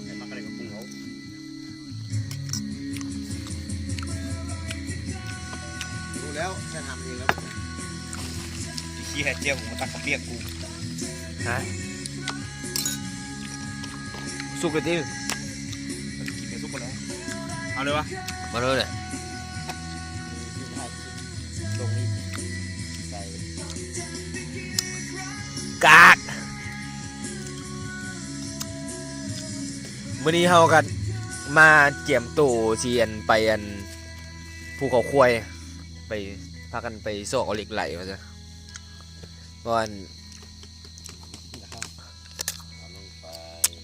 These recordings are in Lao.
ໃຜມັກອັນໃດກໍປຸງເອົາ. ຮູ້ແລ້ວ ຈະຖາມເອງແລ້ວ. ໄອ້ເຫ້ຍ ແຈ່ວກູມາຕັກເຂົ້າປຽກກູ. ຮະ? ສຸກແລ້ວຕິ? ກິນໄປສຸກໄປແລ້ວ. ເອົາເລີຍວະ? ມາເລີຍແຫຼະ. ລົງນີ້ໃສ່ກາກ. ມື້ນີ້ເຮົາກໍມາກຽມໂຕຊິ ອັນ ໄປ ອັນ ພູເຂົາຄວາຍ ໄປ ພາກັນໄປຊອກເອົາເຫຼັກໄຫຼວ່າຊັ້ນ. ເພາະວ່າ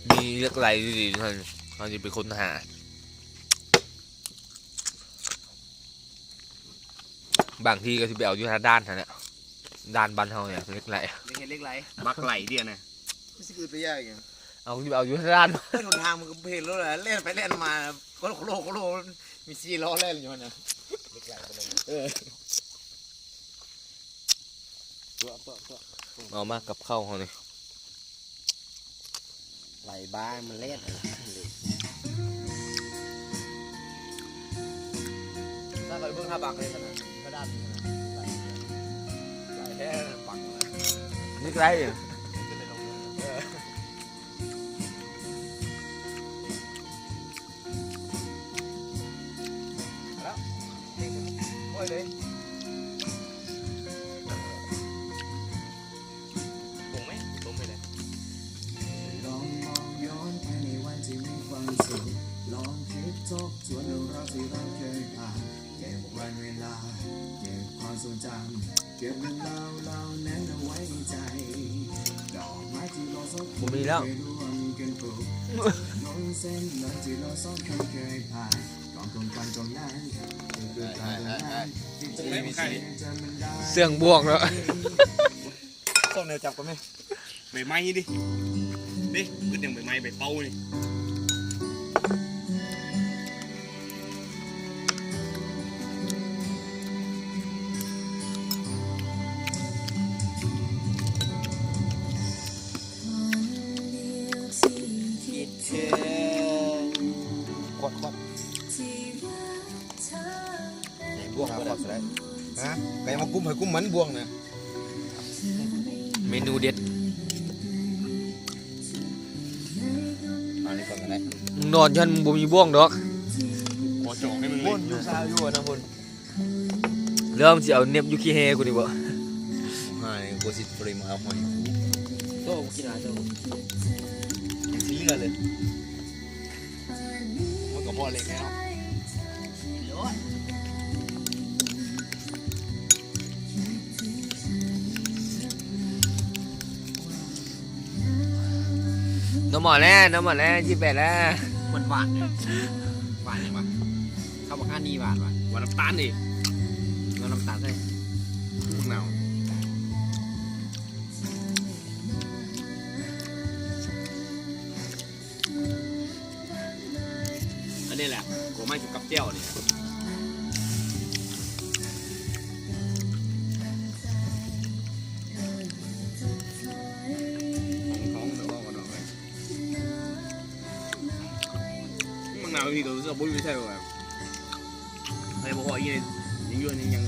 ມີເຫຼັກໄຫຼດີໆ ເຮົາ ເຮົາຊິໄປຄົ້ນຫາ. ບາງທີກໍຊິໄປເອົາຢູ່ທ່າດ່ານຫັ້ນແຫຼະ ດ່ານບ້ານເຮົານີ້ ເຫຼັກໄຫຼ. ໄດ້ເຫັນເຫຼັກໄຫຼ ມັກໄຫຼເດຍນະ. ມັນຊິຄືໄປຍາກຫຍັງ? ເອົາ ຊິໄປເອົາຢູ່ທ່າດ່ານ. ເອີ ຫົນທາງມັນກໍເຫັນໂລດແຫຼະ ແລ່ນໄປແລ່ນມາ ໂຄໂລໂຄໂລ ມີສີ່ລໍ້ແລ່ນຢູ່ຫັ້ນນະ. ເອີ ເອົາມາກັບເຂົ້າເຮົານີ້. ໄຫຼບ້ານມັນແລ່ນ. ຖ້າເຂົາເບິ່ງຫາບັກເລີຍຊັ້ນນະ ກະດານນີ້ນະ ໄຫຼແທ້ບັກ. ນີ້ໄກ ເອີ ແລ້ວ ໂອ້ຍເລີຍ. ປົງໄໝ? ຕົ້ມໄປເລີຍ. ລອງມອງຍ້ອນພາຍໃນວັນທີ່ມີຄວາມສຸກ ລອງຄິດທົບທວນເລື່ອງລາວທີ່ເຮົາເຄີຍຜ່ານ ເກັບວັນເວລາ ເກັບຄວາມຊົງຈຳ ເກັບເລື່ອງລາວເຫຼົ່ານັ້ນເອົາໄວ້ໃນໃຈ ດອກໄມ້ທີ່ເຮົາສອງຄົນເຄີຍຮ່ວມກັນປູກ ຖະໜົນເສັ້ນນັ້ນທີ່ເຮົາສອງຄົນເຄີຍຜ່ານ ເຊື່ອງບວກເນາະ. ຊອກແນວຈັບກ່ອນແມະ ໃບໄມ້ນີ້ ເດ້ ຄືຫຍັງໃບໄມ້ ໃບເປົ່ານີ້. ຄວັດ ຄວັດ ບໍ່ວງກໍໄດ້ ຮະ ກໍຢ່າມາກຸ້ມໃຫ້ກຸ້ມມັນບ່ວງນະ. ເມນູເດັດ ເອົານີ້ກ່ອນກໍໄດ້ ມຶງນອນຢູ່ຫັ້ນບໍ່ມີບ່ວງດອກ. ຂໍຈອງໃຫ້ມຶງເລີຍ ຢູ່ຊາວຢູ່ນະພຸ້ນ. ແລ້ວມັນຊິເອົາເນັບຢູ່ຂີ້ແຮ່ກູນີ້ບໍ່? ຫາຍ ກູຊິບໍ່ໄດ້ມາເອົາຫອຍ. ໂຕ ກູກິນຫຼາຍໂຕ ຍັງຊິເຫຼືອເລີຍ. ມັນກໍພໍເລັກແລ້ວເນາະ ກິນໂລດ. ນົມໝໍແລ້ວ ນົມໝໍແລ້ວ ຈີບແປດແລ້ວ. ມັນຫວານເດ້ ຫວານຫຍັງວະ? ເຂົ້າບັກກາດນີ້ຫວານວະ ຫວານນ້ຳຕານເດ້. ເອົານ້ຳຕານໃສ່ ໝາກນາວ. ອັນນີ້ແຫຼະ ກົວໄມ້ກິນກັບແຈ່ວນີ້ ໝາກນາວນີ້ກໍຮູ້ສຶກວ່າບໍ່ມີໃຊ້ແລ້ວ ໃຜບໍ່ພໍອີກ ຍັງຢູ່ ຍັງ ຍັງ.